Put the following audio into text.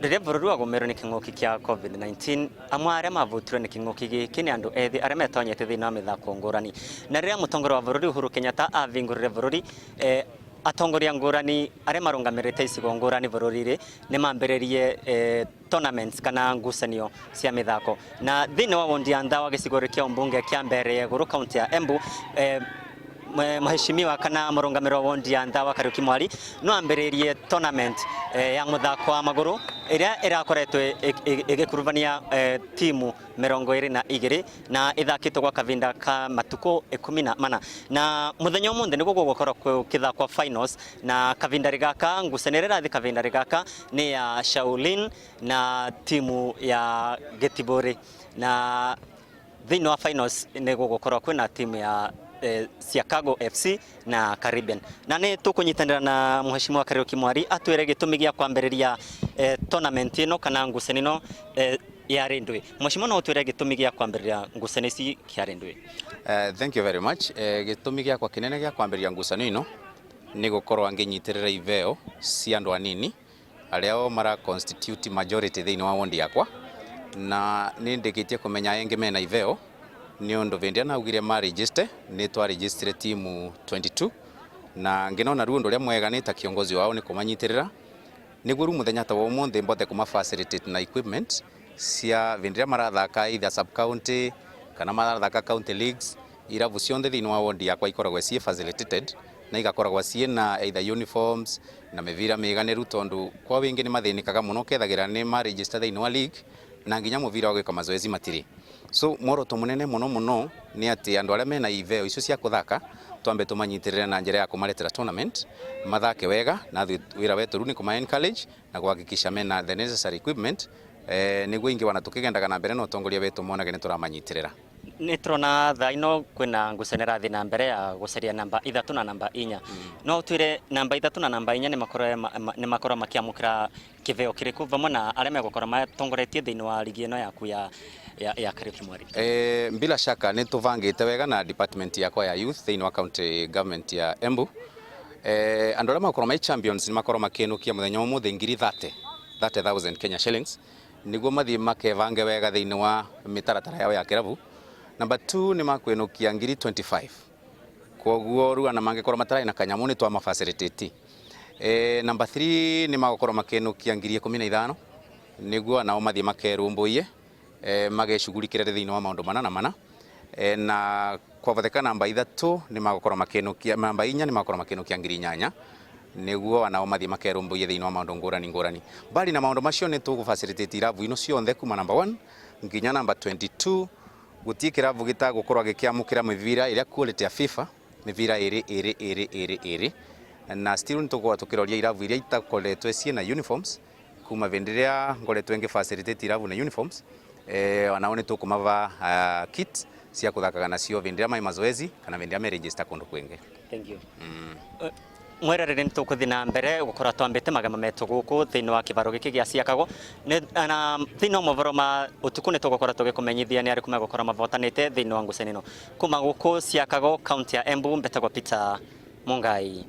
Rĩrĩa bũrũri wagũmĩirwo nĩ kĩng'ũki kĩa Covid-19, amwe a arĩa mavutirwo nĩ kĩng'ũki gĩkĩ nĩ andũ ethĩ arĩa metonyete thĩinĩ wa mĩthako ngũrani. Na rĩrĩa mũtongoria wa bũrũri Uhuru Kenyatta avingũrire bũrũri, eh, atongoria ngũrani arĩa marũngamĩrĩte icigo ngũrani bũrũri-rĩ, nĩ mambĩrĩrie eh, tournaments kana ngucanio cia mĩthako. Na thĩinĩ wa wondi ya Nthawa gĩcigo kĩa ũmbunge kĩa Mbeere ya Igũrũ kaunti ya Embu, eh, mheshimiwa kana mũrũngamĩrĩri wa wondi ya Nthawa Kariuki Mwari no ambĩrĩrie tournament eh, ya mũthako wa magũrũ ĩrĩa ĩrakoretwo ĩgĩkuruvania eh, timu 22 na ĩthakĩtwo gwa kavinda ka matukũ 14 na mũthenya ũmũthĩ nĩguo gũgũkorwo gũkĩthakwo finals. Na kavinda gaka ngucanio ĩrĩa ĩrathiĩ kavinda gaka nĩ ya Shaolin na timu ya Gĩtibũrĩ, na thĩinĩ wa finals nĩ gũgũkorwo kwĩna timu ya Siakago FC na Caribbean. Na nĩ tũkũnyitanĩra na mheshimiwa Kariuki Mwari atwĩre gĩtũmi gĩa kwambĩrĩria tournament ĩno kana ngucanio ĩno ya Rĩndwĩ. Mheshimiwa, no ũtwĩre gĩtũmi gĩa kwambĩrĩria ngucanio ici kĩa Rĩndwĩ? Thank you very much. Gĩtũmi gĩakwa kĩnene gĩa kwambĩrĩria ngucanio ĩno nĩ gũkorwo ngĩnyitĩrĩra iveo cia andũ anini arĩa o mara constitute majority thĩinĩ wa wondi yakwa, na nĩ ndĩkĩtie kũmenya angĩ mena iveo nĩ ũndũ hĩndĩ ĩrĩa naugire ma register nĩ twa register timu 22, na ngĩnona rĩu ũndũ ũrĩa mwega nĩ ta kiongozi wao nĩ kũmanyitĩrĩra nĩguo rĩu mũthenya ta wa ũmũthĩ mbote kũma facilitate na equipment cia hĩndĩ ĩrĩa marathaka either sub county kana marathaka county leagues. Irabu cionthe thĩinĩ wa wondi yakwa ikoragwo ciĩ facilitated na igakoragwo ciĩna either uniforms na mĩbira mĩiganĩru, tondũ kwa wĩingĩ nĩ mathĩnĩkaga mũno kethagĩra nĩ ma register thĩinĩ wa league na nginya mũbira wa gwĩka mazoezi matirĩ. So muoroto mũnene mũno mũno nĩ atĩ andũ arĩa mena iveo icio cia kũthaka twambe tũmanyitĩrĩre na njĩra ya kũmaretera tournament mathake wega, na wĩra wetu rĩu nĩ kũma encourage na kuhakikisha mena the necessary equipment, nĩguo ingĩ wana tũkĩgendaga na mbere na ũtongoria wetu monage nĩ tũramanyitĩrĩra. Nĩ tũrona thaa ino kwĩna ngucanio ĩrathiĩ na mbere ya gũcaria namba 3 na namba 4. No ũtwĩre namba 3 na namba 4 nĩ makorwo makĩamũkĩra kĩbeo kĩrĩkũ vamwe na arĩa megũkorwo matongoretie thĩinĩ wa ligi ĩno yaku ya Kariuki Mwari? Bila shaka nĩ tũbangĩte wega na department yakwa ya youth thĩinĩ wa county government ya Embu. Andũ arĩa makorwo mai champions nĩ makorwo makĩĩnũkia mũthenya wa ũmũthĩ ngiri 30, 30,000 Kenya shillings, nĩguo mathiĩ makebange wega thĩinĩ wa mĩtaratara yao ya kĩrabu. Number 2 nĩ makwĩnũkia ngiri 25, koguo rĩu ana mangĩkorwo matarĩ na kanyamũ nĩ twama facilitate. Number 3 nĩ magũkorwo makĩĩnũkia ngiri 15, nĩguo nao mathiĩ makerũmbũiye, magecugurikĩre thĩinĩ wa maũndũ mana na mana. Na kwabatheka namba 3 nĩ magũkorwo makĩĩnũkia, namba 4 nĩ magũkorwo makĩĩnũkia ngiri 8, nĩguo nao mathiĩ makerũmbũiye thĩinĩ wa maũndũ ngũrani ngũrani. Mbali na maũndũ macio, nĩ tũgũ facilitate irabu ino cionthe kuma namba 1 nginya namba 22. Gũtirĩ kĩrabu gĩtagũkorwo gĩkĩamũkĩra mĩbira ĩrĩa quality ya FIFA, mĩbira ĩrĩ ĩrĩ ĩrĩ ĩrĩ ĩrĩ. Na still nĩ tũgũkorwo tũkĩroria irabu iria itakoretwo ciĩna uniforms kuma hĩndĩ ĩrĩa ngoretwo ngĩ facilitate irabu na uniforms. Onao nĩ tũkũmava kit cia kũthakaga nacio hĩndĩ ĩrĩa mai mazoezi kana hĩndĩ ĩrĩa me register kũndũ kwĩngĩ. Thank you. Mwerere, nĩ tũkũthiĩ na mbere gũkorwo twambĩte magama metũ gũkũ thĩinĩ wa kĩbaro gĩkĩ gĩa Ciakago, na thĩinĩ wa mohoro ma ũtukũ nĩ tũgũkorwo tũgĩkũmenyithia nĩ arĩkũ megũkorwo mavotanĩte thĩinĩ wa ngucanio ĩno. Kuma gũkũ Ciakago, kaunti ya Embu, mbetagwo Peter Mungai.